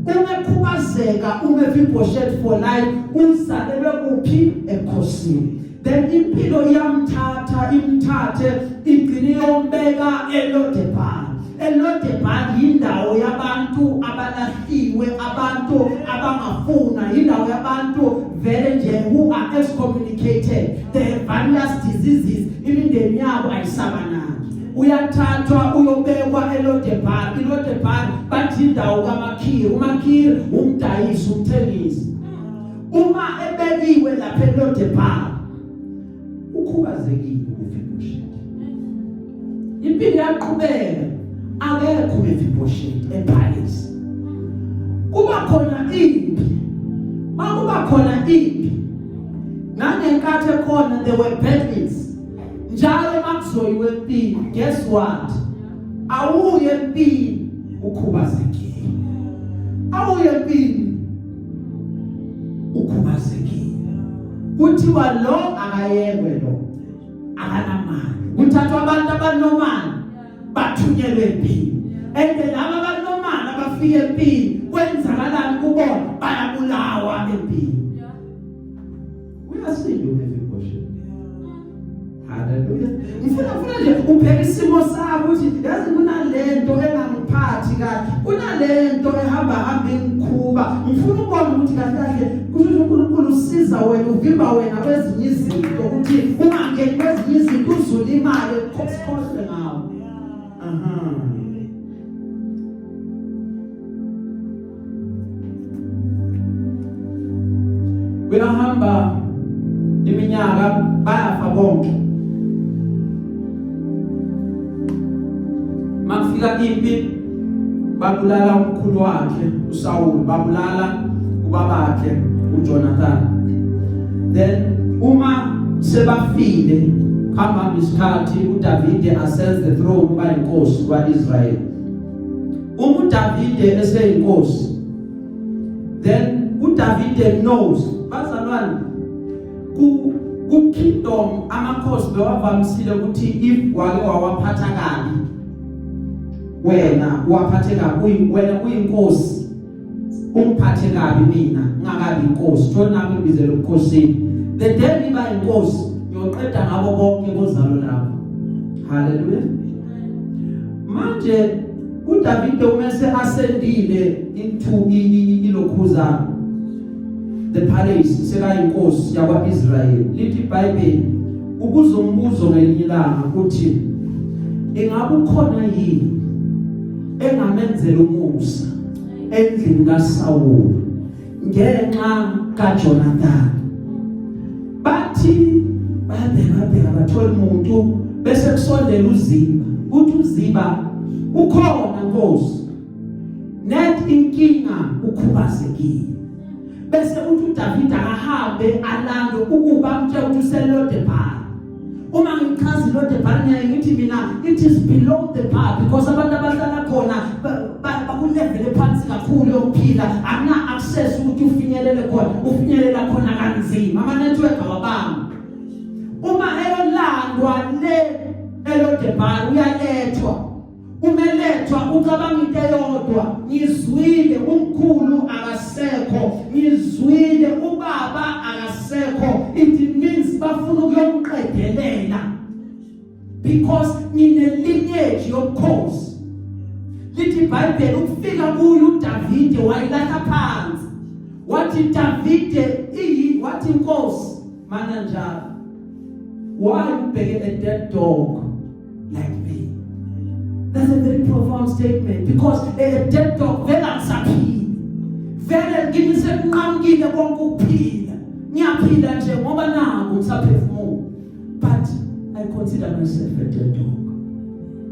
Uma ekhubazeka uMephibosheth for life, uzalelwe kuphi? Ekhosini. Then impilo iyamthatha, imthathe, igcine yombeka eLodebar. eLodebar yindawo yabantu abalahliwe, abantu abangafuna, indawo yabantu vele nje who are excommunicated. They have various diseases, imindeni yabo ayisabanaki. Uyathathwa uyobekwa eLodebar. ILodebar bathi indawo kaMakhiri. uMakhiri umdayisi, umthengisi. Uma ebekiwe lapha eLodebar, ukhubazekile uMephibosheth. Impilo yaqhubeka, akekho uMephibosheth epalace. Kuba khona impi. Makuba khona impi, nangenkathi ekhona there were battles njalo makuzoyiwe empini. Guess what? Awuye empini ukhubazekile, awuye empini ukhubazekile. Kuthiwa lo akayekwe, lo akanamali. Kuthathwa abantu abanomali bathunyelwe empini, and laba abanomali abafika empini, kwenzakalani kubona? Bayabulawa empini. Uyasinda uMephibosheth. Haleluya. Ngifuna nje ubheke isimo sakho ukuthi yazi kunalento engangiphathi kahle, kunalento ehamba hamba ingikhuba. Ngifuna ukubona ukuthi kahle kahle kusho ukuthi uNkulunkulu usiza wena, uvimba wena kwezinye izinto ukuthi ungangeni kwezinye izinto uzulimale, ukhohlwe ngawo. Aha. Uyahamba iminyaka, bayafa bonke. Makufika impi, babulala umkhulu wakhe uSaul, babulala ubabakhe uJonathan. Then uma sebafile, hamba isikhathi, uDavide ascends the throne, uba inkosi kwaIsrael. Uma uDavide eseyinkosi, then uDavide knows, bazalwane, ku kingdom amakhosi bewavamisile ukuthi if wake wawaphatha kabi wena, waphathe kabi wena uyinkosi, ungiphathe kabi mina ngakabi inkosi, thola nami ngibizele ubukhosini, the day ngiba inkosi. Ngiyoqeda ngabo bonke kozalo lakho. Hallelujah. Manje uDavide umese asendile into ilokhuza the palace, sekayinkosi yakwaIsrael. Lithi iBhayibheli ukuzombuzo ngelinye ilanga uthi, ingabe ukhona yini engamenzela umusa endlini kaSawuli ngenxa kaJonathan? Bathi bayabheka bheka, bathola umuntu, bese kusondela uZiba. Uthi uZiba, "Ukhona Nkosi, net inkinga ukhubazekile." Bese uthi uDavid akahambe alande ukuba amtshela ukuthi useLodebar. Uma ngichaza iLodebar, ngiyaye ngithi mina it is below the bar, because abantu abahlala khona baku-level ephansi kakhulu yokuphila. Akuna access ukuthi ufinyelele khona, ufinyelela khona kanzima, ama-network awabambi. Uma eyolandwa le eLodebar, uyalethwa. Umelethwa ucabanga into eyodwa: "Ngizwile umkhulu akasekho, ngizwile ubaba akasekho, it means bafuna ukuyomqedelela because ngine lineage yobukhosi." Lithi iBhayibheli ukufika kuyo uDavide, wayilahla phansi, wathi, "Davide iyi." Wathi, "Inkosi, mana njalo, why ubheke a dead dog like me?" That's a very profound statement, because a dead dog vele akusaphili, vele kimi sekunqamukile konke ukuphila. Ngiyaphila nje ngoba naku ngisaphefumula, but I consider myself a dead dog.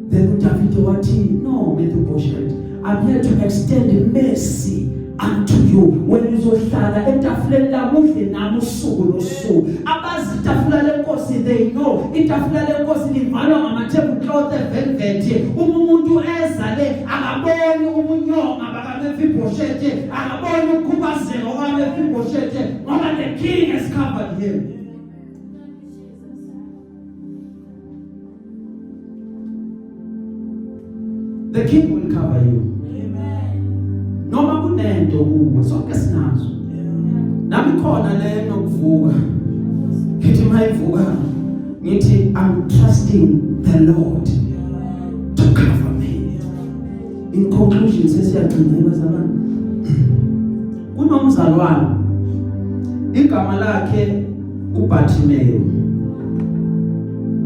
Then uDavid wathi, "No, Mephibosheth, I'm here to extend mercy unto you. Wena uzohlala etafuleni lami, udle nami usuku nosuku." Abazi itafula lenkosi, they know itafula lenkosi livalwa ngama-tablecloth evelvet. Uma umuntu eza le, akaboni ubunyonga bakaMephibosheth, akaboni ukukhubazeka kwaMephibosheth, ngoba the king has covered him. The king will cover you. Amen. Noma kunento kuwe, sonke sinazo. Nami khona le nokuvuka, ngithi mayivuka ngithi, "I'm trusting the Lord to cover me." In conclusion, sesiyagcina, bazalwane, kunomzalwane igama lakhe uBartimeyu.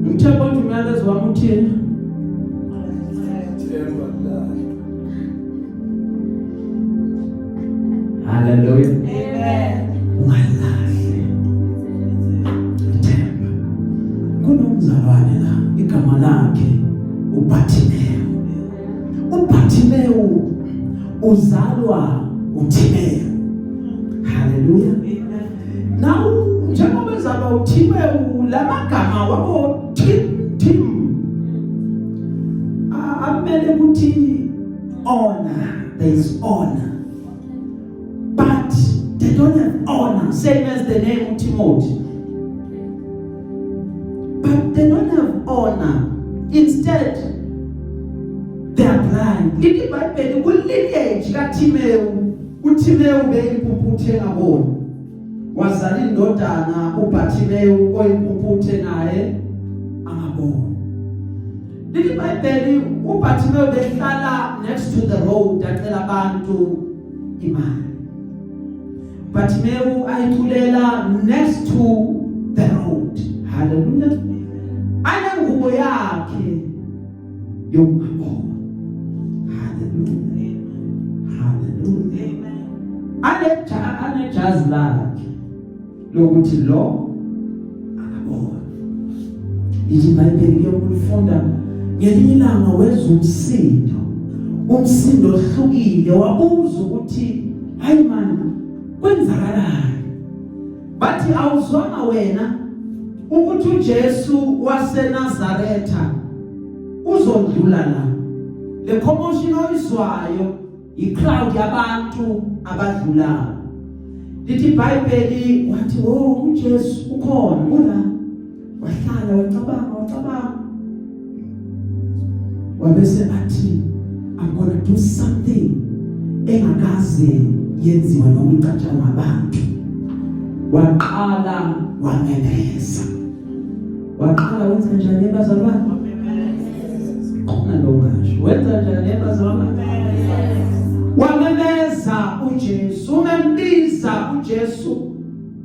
Ngithe kodwa umyalezo wami uthini? Themba lakhe. Hallelujah. Amen. Ungalahli ithemba. Kunomzalwane la, igama lakhe uBartimeyu. uBartimeyu uzalwa uTimeyu. Hallelujah. Amen. Now njengoba ezalwa uTimeyu, lamagama wabo Tim Tim amele ukuthi honor. There is honor, but they don't have honor, same as the name Timothy, but they don't have honor. Instead they are blind. Lithi iBhayibheli kulineage kaTimewu, uTimewu beyimpumputhe engaboni, wazala indodana uBartimeyu oyimpumputhe naye angaboni. Lithi iBhayibheli uBartimeyu behlala next to the road, acela abantu imali. Bartimeyu ayiculela next to the road. Hallelujah. Anengubo yakhe yokungabona. Hallelujah. Hallelujah. Amen. Anejazi lakhe lokuthi lo akabona. Lithi iBhayibheli kuyokulifunda ngelinye ilanga wezwa umsindo, umsindo ohlukile, wabuza ukuthi, "Hayi man, kwenzakalani?" Bathi, "Awuzwanga wena ukuthi uJesu waseNazaretha uzondlula la? Le commotion oyizwayo i-crowd yabantu abadlulayo." Lithi iBhayibheli wathi, "Oh, uJesu ukhona ula." Wahlala wacabanga, wacabanga, wabese athi, "I'm going to do something engakaze yenziwa noma icatshangwa abantu." Waqala wamemeza. Waqala wenza njani, bazalwane? Khona lo ngasho, wenza njani, bazalwane? Wamemeza uJesu. Umembiza uJesu,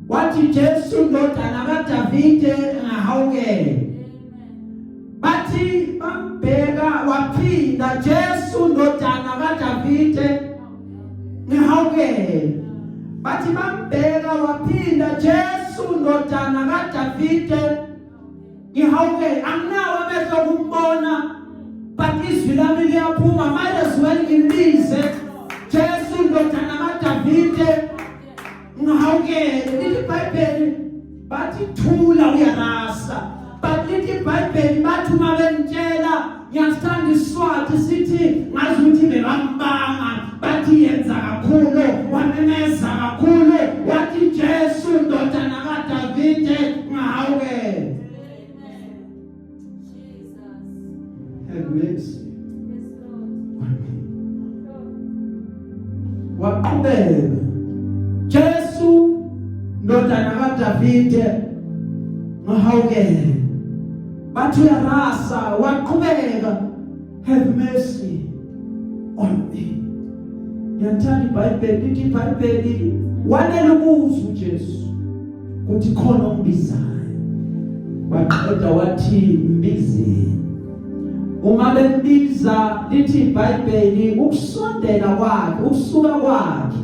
wathi, "Jesu, ndodana kaDavide, ngahawukele." Bathi bambheka, waphinda, "Jesu, ndodana kaDavide, ngihawukele." Bathi bambheka, waphinda, "Jesu, ndodana kaDavide, ngihawukele." Anginawo amehlo kumbona, but izwi lami liyaphuma, might as well ngimbize, "Jesu, ndodana kaDavide, ngihawukele." Lithi iBhayibheli bathi, "Thula, uyarasa." But lithi iBhayibheli bathi uma bemtshela, ngiyasithanda iSiswati, sithi ngazi ukuthi bebambanga, bathi yenza kakhulu, wamemeza kakhulu, wathi, "Jesu, ndodana kaDavide, ngihawukele." Have mercy on me. Waqhubeka, "Jesu, ndodana kaDavide, ngihawukele." Bathi uyarasa. Waqhubeka, "Have mercy on me." Ngiyathanda iBhayibheli, lithi iBhayibheli wanele ukuzwa uJesu kuthi khona ombizayo. Waqeda wathi, "Mbizeni." Uma bembiza, lithi iBhayibheli ukusondela kwakhe, ukusuka kwakhe,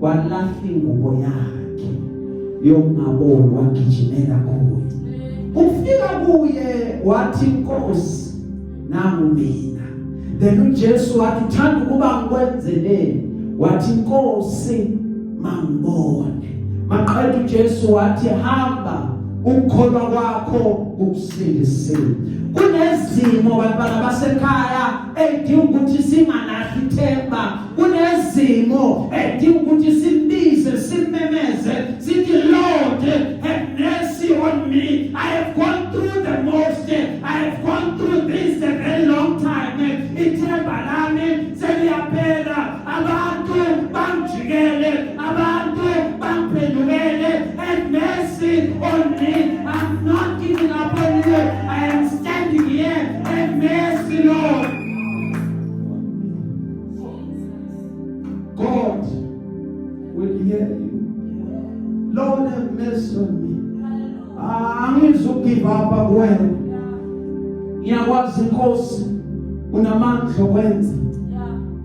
walahla ingubo yakhe yokungaboni, wagijimela kuye. Ufika kuye wathi, "Nkosi, nangu mina." Then uJesu wathi, "Uthanda ukuba ngikwenzeleni?" Wathi, "Nkosi, mangibone." Maqeda uJesu wathi, "Hamba, ukukholwa kwakho kukusindisile." Kunezimo, bantwana basekhaya, edinga ukuthi singalahli ithemba. Kunezimo edinga ukuthi simbize, simmemeze, sithi, "Lord, have mercy on me. I have gone through the most. I have gone through this a very long time. Ithemba lami seliyaphela. Abantu bangijikele, abantu bangiphendukele. Have mercy on me. I'm not giving up on you. I am standing here. Have mercy, Lord." God will hear you. Lord, have mercy on me. Angizugive up kuwena. Ngiyakwazi, Nkosi, unamandla okwenza.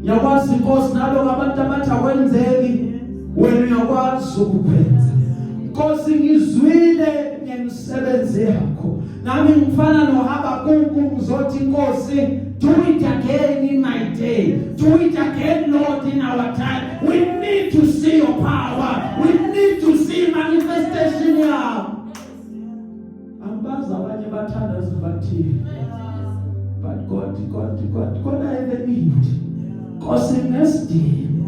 Ngiyakwazi, Nkosi, naloko abantu abathi akwenzeki, wena uyakwazi ukukwenza. Nkosi, ngizwile ngemisebenzi yakho. Nami ngifana noHabakuku, ngizothi, "Nkosi, do it again in my day. Do it again, Lord, in our time. We need to see your power. We need to see manifestation yakho." Angibazi abanye bathandaza bathini, but God, God, God, God, I have a need. Nkosi, ngesidingo,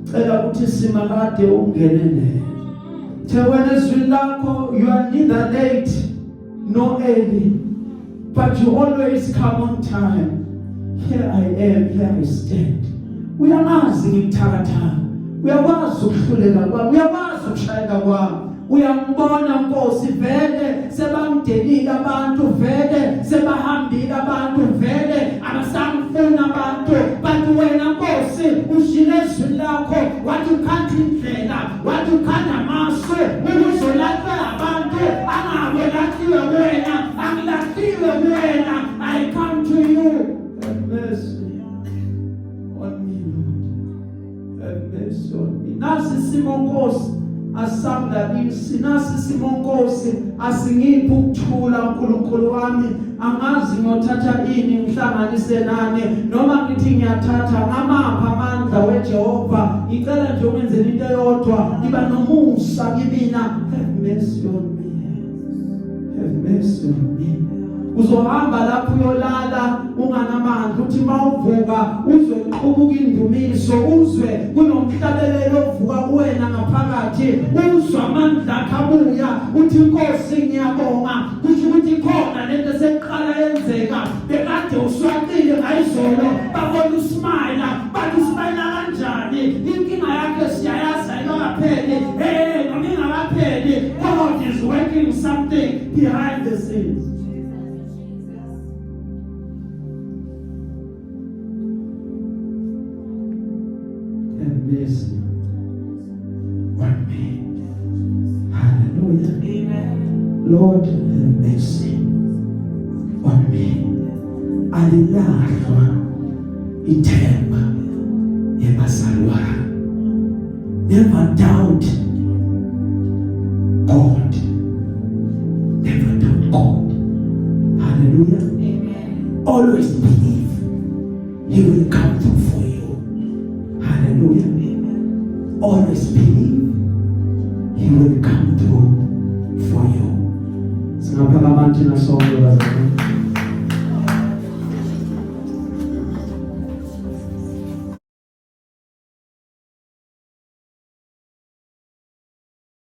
cela ukuthi simakade ungenelele. The wena ezwini lakho, you are neither late nor early, but you always come on time. Here I am, here I stand. Uyamazi ngikuthakathaka, uyakwazi ukuhluleka kwami, uyakwazi ukushayeka kwami, uyangibona, Nkosi. Vele sebangidelile abantu, vele sebahambile abantu, vele abasangifuna abantu, but wena, Nkosi, ushile ezwini lakho wathi ukhanda indlela, wathi ukhanda amasu ukuzolahla abantu angabelahliwe kuwena. Angilahliwe kuwena. I come to you. Have mercy on me, Lord. Have mercy on me. Nasi isimo, Nkosi, asangalisi. Nasi isimo, Nkosi, asingiphi ukuthula. uNkulunkulu wami, angazi ngiyothatha ini ngihlanganise nani, noma ngithi ngiyathatha ngamapha amandla weJehova. Ngicela nje ungenzele into eyodwa, iba nomusa kimina. Have mercy on me. Have mercy on me. Uzohamba lapho uyolala unganamandla, uthi mawuvuka uzwe kuqubuka indumiso, uzwe kunomhlabelelo ovuka kuwena ngaphakathi, uzwe amandla akho abuya, uthi, "Inkosi, ngiyabonga." Kusho ukuthi khona lento eseqala yenzeka. Bekade uswaqile ngayizolo, babona usmile, bathi, "Usmile kanjani? Inkinga yakhe siyayazi, ayikakapheli." Hey, noma ingakapheli, God is working something behind the scenes. Lord, have mercy on me. Alilahlwa ithemba yebazalwane. Never doubt God. Never doubt God. Hallelujah. Amen. Always believe he will come through for you. Hallelujah. Amen. Always believe he will come through for you. Singaphakama thina sonke, bazalwane.